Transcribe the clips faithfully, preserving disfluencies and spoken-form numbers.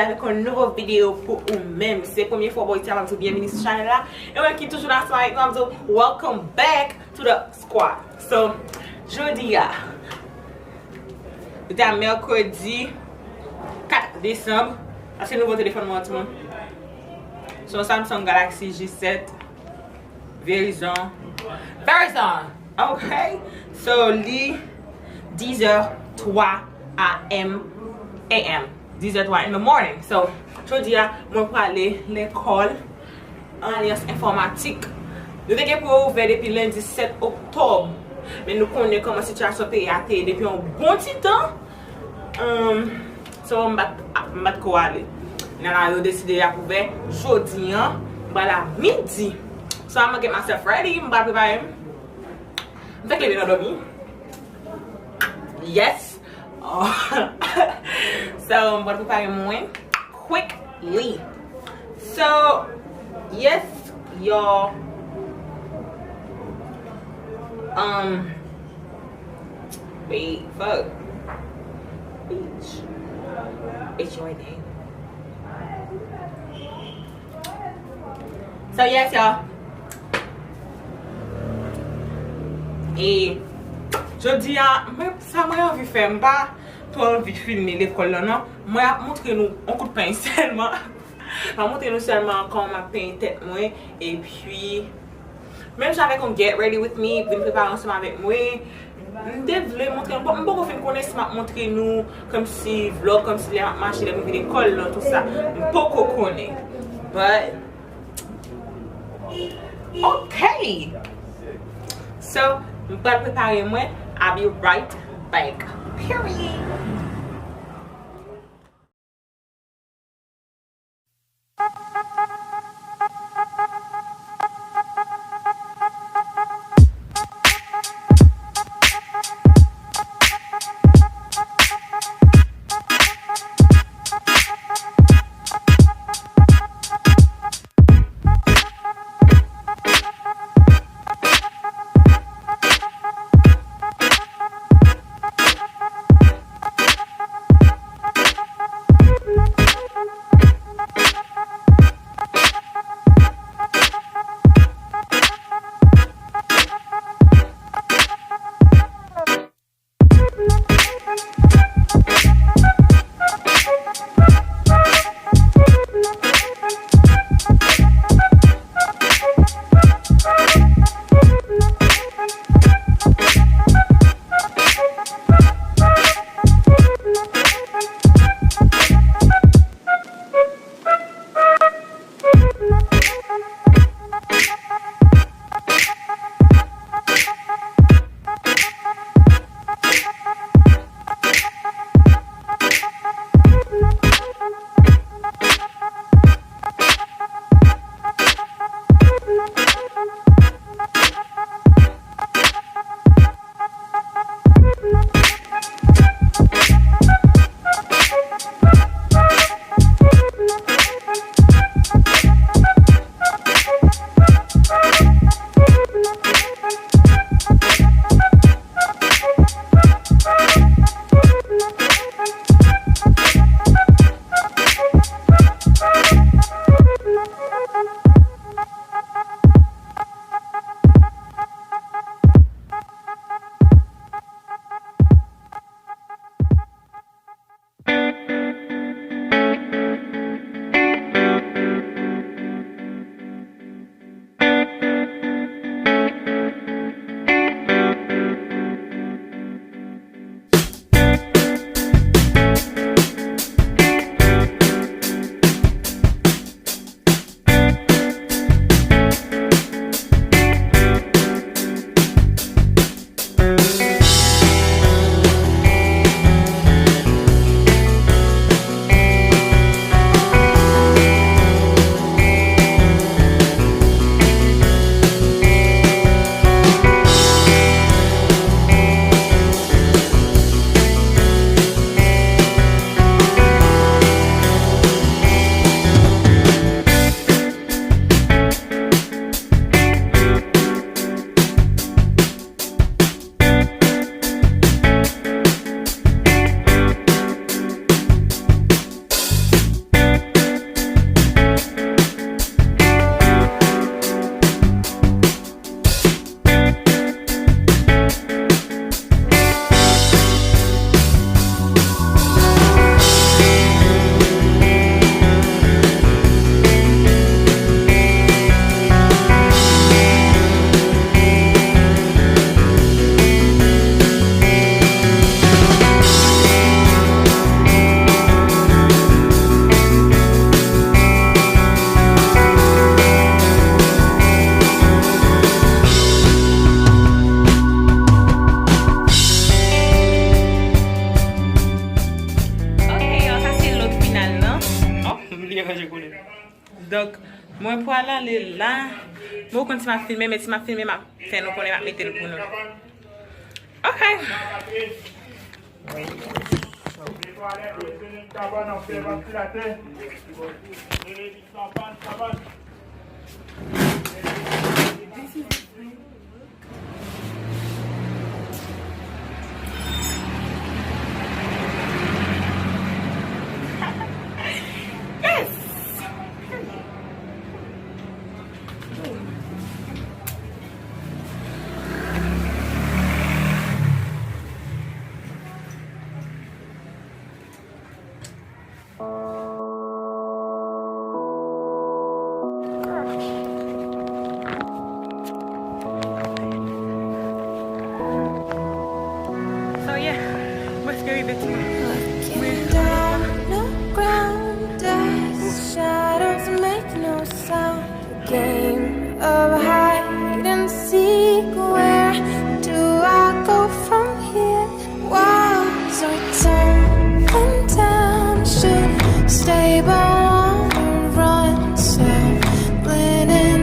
avèk yon nouvo videyo pou ou menm. Se premye fwa w bò isi a, m ap di w byenvini sou chanèl la. E mwen ki toujou la ansanm avèk nou, m ap di w welcome back to the squad. So, jodi a, jodi a mèkredi kat desanm. Sa se nouvo telefòn mwen an, timoun. Se yon Samsung Galaxy J sèt. Verizon. Verizon! Ok. So, li dizè twa a m, a m. Dizè twa in the morning. So, jodi a, mwen prale lekòl an alyans enfòmatik. Nou te gen pou yo ouvè depi lendi sèt oktòb. Men nou konnen kòman sitiyasyon peyi a te ye depi yon bon ti tan. Um, so, m pa t, m pa t ko ale. Nan la, yo deside y ap ouvè jodi an, m pral a midi. So, I'm gonna get myself ready. M pral prepare m. M fèk leve nan dòmi. Yes. Oh. So, m pral prepare mwen quickly. So, yes, y'all. Um, wait, fuck. Bitch. Bitch, right there. So, yes, y'all. E jodi a, mwen, sa mwen anvi fè, m pa twò anvi filme lekòl lan, non. Mwen ap montre nou yon kout peny sèlman. M ap montre nou sèlman kòman m ap penyen tèt mwen. Epi, menm jan avèk yon get ready with me, vin prepare ansanm avèk mwen. M te vle montre, m poko fin konnen si m ap montre nou kòmsi vlog, kòmsi lè m ap mache, lè m rive lekòl lan, tou sa. M poko konnen. But, ok. So, m pral prepare mwen. I'll be right back. Period. Li la. Mwen konn si m ap filme, men si m ap filme, m ap fè nou konnen, m ap mete l pou nou. Ok. So yeah, mwen prèske rive ti mwen. Looking down the ground, the shadows make no sound. Game of hide and seek. Where do I go from here? Walls are tumbling down. Should stay, but wanna run. Stumbling in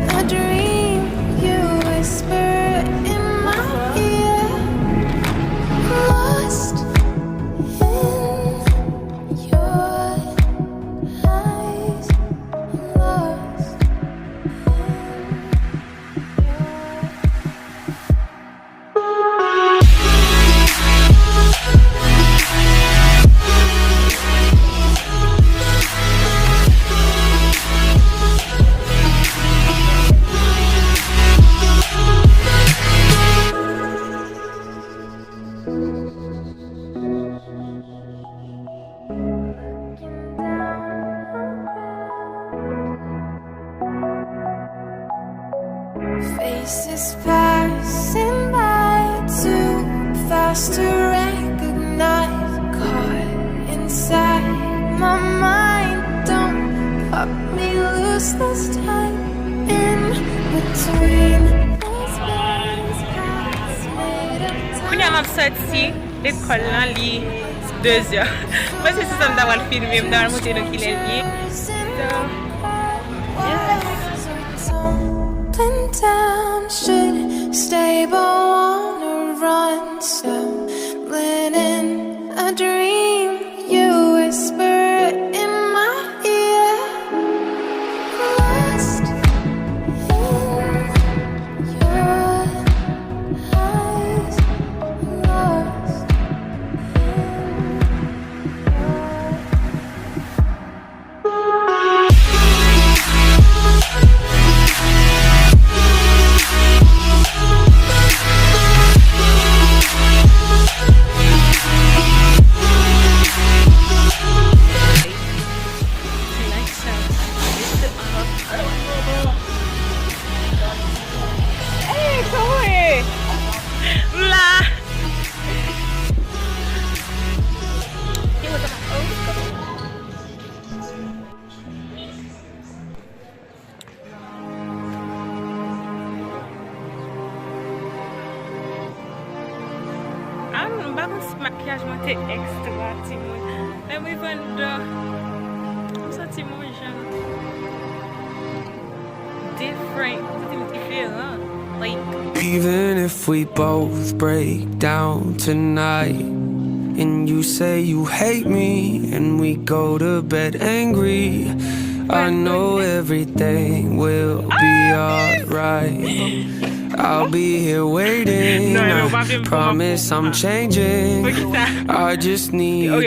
a dream. You whisper in my ear. Lost in your eyes. Lost. Faces passing by, too fast to recognize. Caught inside my mind, don't pop me loose this time. In between these bodies, paths made of time. Kounye a m ap soti. Lekòl lan, li de zè. Mwen se si sa m ta pral filme, m ta pral montre nou kilè l ye. So, yes. Tumbling down, should stay, but wanna run. Stumbling in a dream. You whisper in my ear. Lost in your eyes, lost in your Hey, kòman w ye? M la. Ah, m pa konn si makiyaj mwen te ekstra, timoun. Lè m rive anndan, m santi m yon jan. Different. M santi m diferan. Like, even if we both break down tonight, and you say you hate me, and we go to bed angry, I know everything will be alright. I'll be here waiting. I promise I'm changing. I just need a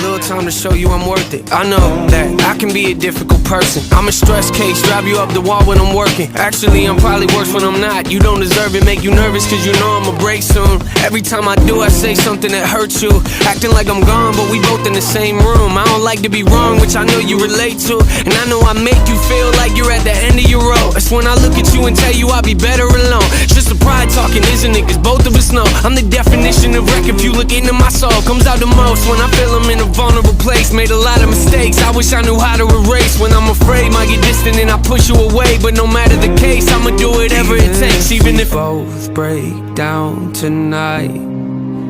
little time to show you I'm worth it. I know that I can be a difficult person. I'm a stress case, drive you up the wall when I'm working. Actually, I'm probably worse when I'm not. You don't deserve it, make you nervous 'cause you know I'ma break soon. Every time I do, I say something that hurts you. Acting like I'm gone, but we both in the same room. I don't like to be wrong, which I know you relate to. And I know I make you feel like you're at the end of your rope. It's when I look at you and tell you I'll be better alone. It's just the pride talking, isn't it? 'Cause both of us know I'm the definition of wreck. If you look into my soul, comes out the most when I feel I'm in a vulnerable place. Made a lot of mistakes, I wish I knew how to erase. When I'm afraid, might get distant and I push you away. But no matter the case, I'ma do whatever it takes, even if both break down tonight.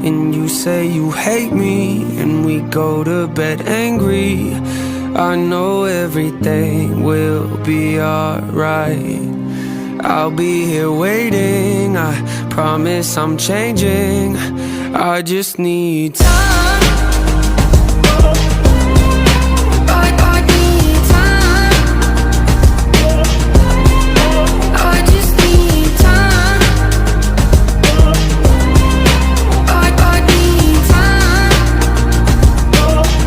And you say you hate me, and we go to bed angry. I know everything will be alright. I'll be here waiting. I promise I'm changing. I just need time. I, I need time. I just need time. I, I need time.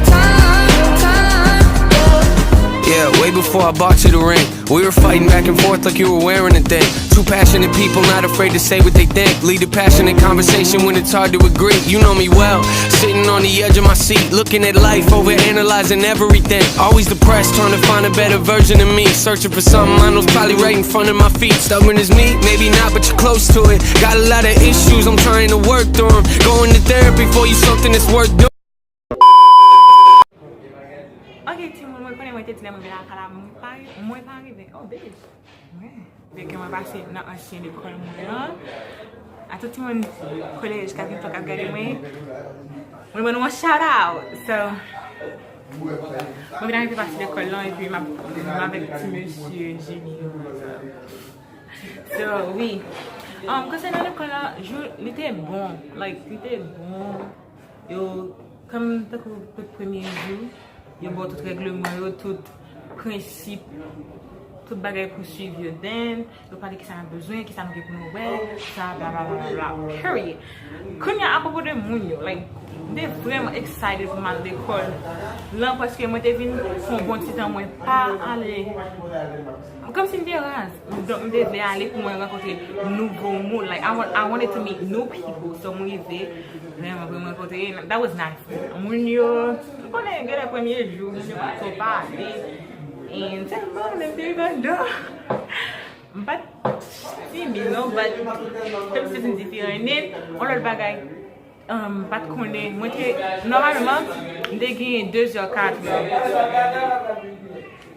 Time, time. Yeah, way before I bought you the ring. We were fighting back and forth like you were wearing a thing. Two passionate people not afraid to say what they think. Lead a passionate conversation when it's hard to agree. You know me well. Sitting on the edge of my seat, looking at life, overanalyzing everything. Always depressed, trying to find a better version of me. Searching for something I know's probably right in front of my feet. Stubborn as me, maybe not, but you're close to it. Got a lot of issues, I'm trying to work through 'em. Going to therapy for you, something that's worth doing. Ok, timoun, mwen konnen mwen te di lè mwen vin lakay la, mwen pa, mwen pa rive. Oh, baby. Mwen. Vle ke mwen pase nan ansyen lekòl mwen an. A tout timoun kolèj k ap gen tan k ap gade mwen, mwen ban nou yon shout out. So, mwen vin rive pase lekòl lan, epi m ap, m avèk ti mesye Jenny yo. So, wi. Um, konsènan lekòl la, jou, li te bon. Like, li te bon. Yo, kòm tankou tout premye jou, yo ba w tout règleman yo, tout prensip, tout bagay pou swiv yo. Then, yo pale kisa n ap bezwen, kisa nou gen pou nou wè, sa, bla, bla, bla, bla, bla, period. Kounye a, apwopo de moun yo, like, m te vrèman excited pou m al lekòl lan, paske mwen te vin fè yon bon ti tan mwen pa ale. Kòmsi m te raz. Donk, m te vle ale pou mwen rankontre nouvo moun. Like, I want, I wanted to meet new people. So, mwen rive, vrèman, vrèman rankontre. That was nice. Moun yo, ou konnen, genlè premye jou, moun yo pa twò pale. And tèlman, lè m te rive anndan, m pa t timid, non, but kòmsi se te diferan. And then, yon lòt bagay. Um, m pa t konnen. Mwen te, nòmalman, m te genyen de zè, kat è.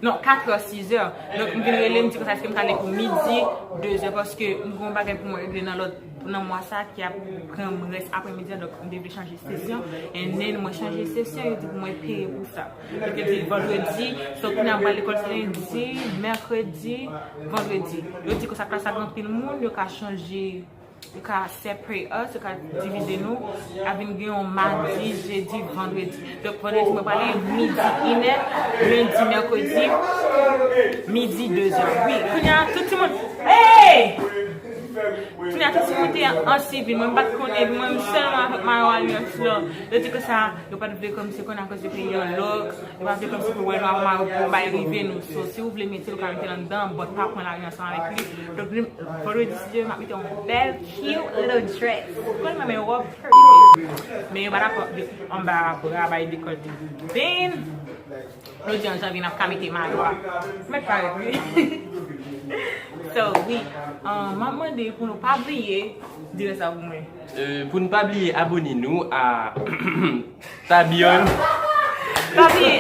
Non, kat è, sis è. Donk, m vin rele, m di konsa, èske m ka ale pou midi, de zè, paske m gen yon bagay pou mwen regle nan lòt, nan mwa sa, ki ap pran m rès aprèmidi a, donk, m te vle chanje sesyon. And then, mwen chanje sesyon, yo di pou mwen peye pou sa. Donk, yo di vandredi, so, kounye a, m pral lekòl lendi, mèkredi, vandredi. Yo di konsa, klas la gen anpil moun, yo ka chanje Yo ka separate us, yo ka divize nou. A vin gen yon madi, jedi, vandredi. Donk, vandredi, mwen prale midi, inè, lendi, mèkredi, midi, de zè. Wi, kounye a, tout timoun. Hey! Kounye a, tout timoun te an sivil. Mwen, m pa t konnen, mwen, m sèlman avèk Mayo Alliance la. Yo di konsa, yo pa t vle kòmsi konnen akoz yo peye an lòk. Yo pa vle kòmsi pou wè nou avè Mayo pou bay rive nou. So, si w vle mete l, ou ka mete l anndan, but pa pran lari ansanm avèk li. Donk, li, vandredi, si Dye vle, m ap mete yon bèl, cute little dress. Ou konn renmen wòb period. Men yo pa dakò, de, anba bra bay dekolte. Then, jodi an janvye, n ap ka mete mayo a. Mèt parèt, wi. So, wi, um, m ap mande pou nou pa bliye, di lè sa pou mwen. Euh, pou n pa bliye abone nou a Tabion. Pa bliye.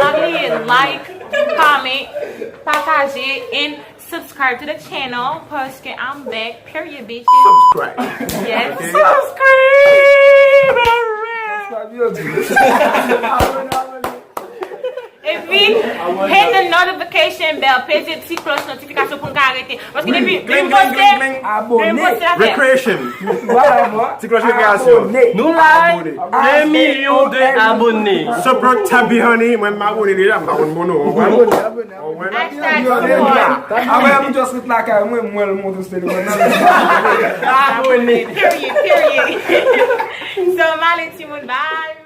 Pa bliye like, comment, pataje, and subscribe to the channel, paske I'm back, period, bitches. Subscribe. Yes. Okay. Subscribe, alright. Subscribe, yo. Abone, abone. Epi, hit the notification bell, peze ti klòch notifikasyon pou n ka rete. Paske depi, depi m poste, depi m poste la fè. Recreation. Ti klòch rekreasyon. Nou la, de milyon de abone. Support Tabi Honey, mwen m abone deja, m pa konn bon non. Hashtag support. Apre m just ret lakay mwen, mwen l montre sou telefòn nan. Abone. Period, period. So, m ale timoun, bye.